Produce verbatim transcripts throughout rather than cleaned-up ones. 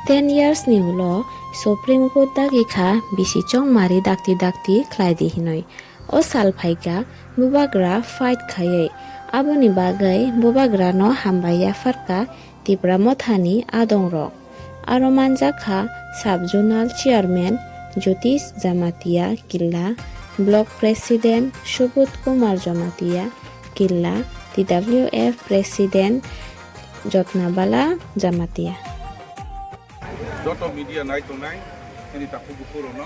Ten years ni ulo Supreme Court dagi kha bisi chongmari dakti dakti khlai di hinwi. O sal phaikha bubagra fight khaiwi. Aboni bagwi bubagrano hambai yapharkha Tipra Mothani adongrok. Aro manjak kha Sub Zonal Chairman Jyotish Jamatia Killa, Block President Subodh Kumar Jamatia Killa, T W F President Jotnabala Jamatia. Joto media nai tongnai, chini takhuk bukhuk rokno,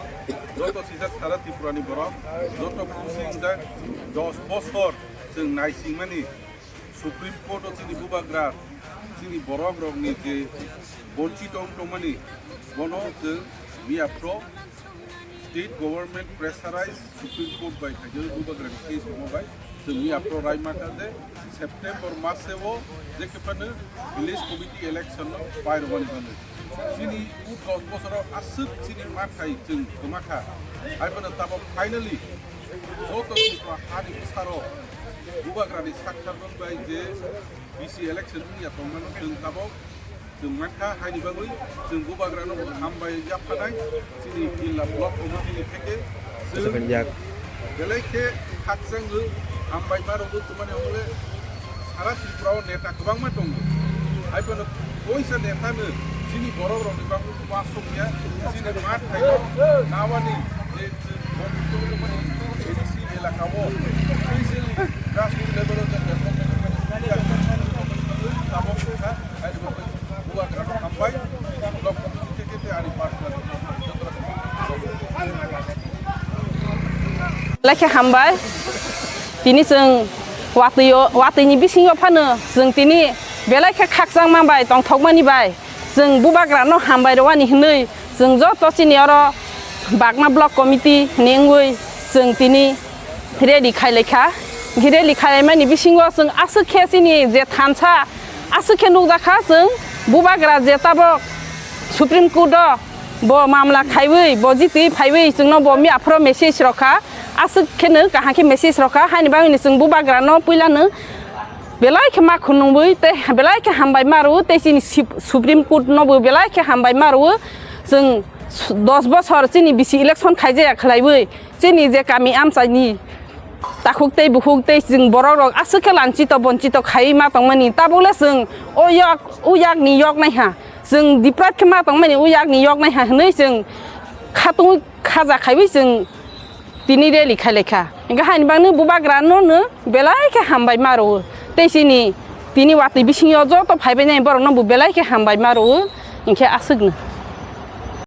joto sijak sara Tripura ni borok, joto kusing jak dos bosor chwng naisingmani Supreme Court o chini bubagra, chini borok rokni je bonchito wng tongmani, bono chwng miya phro State government pressurize Supreme Court bai khaijak bubagrani case tongma bai chwng miya phro rai mankha je September maseo je khe phano village committee election no pai rwmani bagwi. Chini u dos bosoro aswk chini mathai chwng kwma kha. Hai phano tabok finally joto Tripura hani bwsarok bubagrani saktharbon bai je B C election wngya tongmano chwng tabok chwng mankha, haini bagwi chwng bubagrano bo hambai yaphanai. Chini Killa block committee ni theke chwng belai khe khakchangwi hambai ma rwgwi tongmani, omo le sara Tripura o neta kwbangma tongo. Hai phano koisa neta no chini borok rokni bagwi uansukya, chini mathai no nawani je chwng A D C elaka o specially grassroots level o je development tabok kha. Belai khe hambai. Tini chwng watwi-o, watwini bisingo phano chwng tini belai khe khakchangma bai tongthokmani bai chwng bubagrano hambai rwani hwnwi chwng joto chini oro Bagma Block Committee ni wngwi chwng tini rally khailaikha. Rally khailaimani bisingo chwng aswk khe chini je thansa aswk khe nukjakha chwng bubagra je tabok Supreme Court o bo mamla khaiwi bo jitwi phaiwi chwngno bo miya phoro message rokha, aswk kheno kaham khe message rokha, haini bagwino chwng bubagrano puilano belai khe ma khunungwi tei belai khe hambai ma rwo tei chini sip-, Supreme Court no bo belai khe hambai ma rwo. Chwng dos bosor chini bisi election khaijaya khlaiwi chini je kami amchaini takhuk tei bukhuk tei chwng borok rok aswk khe lanchito bonchito khaiwi ma tongmani, tabukle chwng o yak, o yakni yok naiha, chwng deprive khe ma tongmani o yakni yok naiha hwnwi chwng khatungwi khaja khaiwi chwng tini rally khailaikha. Hwnkhe haini bagwi bubagrano no belai khe hambai ma rwo tei chini tini watwi bisingo joto phaibainai borokno bo belai khe hambai ma rwo, hwnkhe aswkno.